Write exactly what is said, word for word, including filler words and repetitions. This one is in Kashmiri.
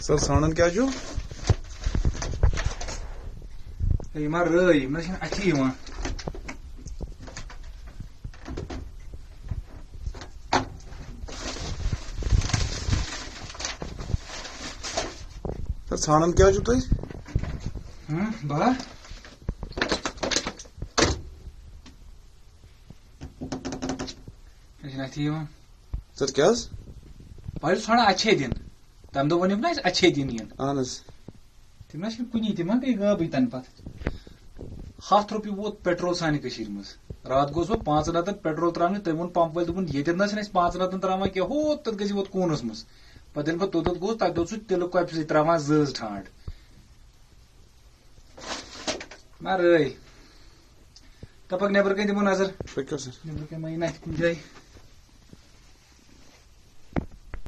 سر، ژھانڈان کیٛاہ چھُ؟ ہے، یہِ ما رٲے، یِم نہ چھِنہٕ اَتھی یِوان۔ سر، ژھانڈان کیٛاہ چھُو تُہۍ؟ ہاں، بہٕ ہا؟ مےٚ چھِنہٕ اَتھی یِوان۔ سر، کیٛاہ حظ؟ بہٕ حظ چھُس ژھانڈان اَتھے دِنۍ۔ تَمہِ دۄہ ووٚنُکھ نہ اَسہِ اَتھے دِنۍ یِن۔ اہن حظ۔ تِم نہ چھِنہٕ کُنی، تِم ما گٔے غٲبٕے تَمہِ پَتہٕ۔ ہَتھ رۄپیہِ ووت پیٹرول سانہِ کٔشیٖرِ منٛز۔ راتھ گوس بہٕ پانٛژَن ہَتَن پیٹرول ترٛاونہِ، تٔمۍ ووٚن پمپ وٲلۍ، دوٚپُن، "ییٚتٮ۪تھ نہ چھِنہٕ أسۍ پانٛژَن ہَتَن ترٛاوان کینٛہہ، ہوٗت تَتھ گٔژھِتھ ووت کوٗنَس منٛز۔" پَتہٕ ییٚلہِ بہٕ توٚتَتھ گوس، تَتہِ اوس سُہ تِلہٕ کۄپہِ سۭتۍ ترٛاوان زٲژ ٹھانٛڈ۔ مَرٲے۔ تَپَکھ نٮ۪برٕ کَنۍ دِمو نظر۔ پٔکِو سر۔ نٮ۪برٕ کَنۍ ما یِن اَتھِ کُنہِ جایہِ۔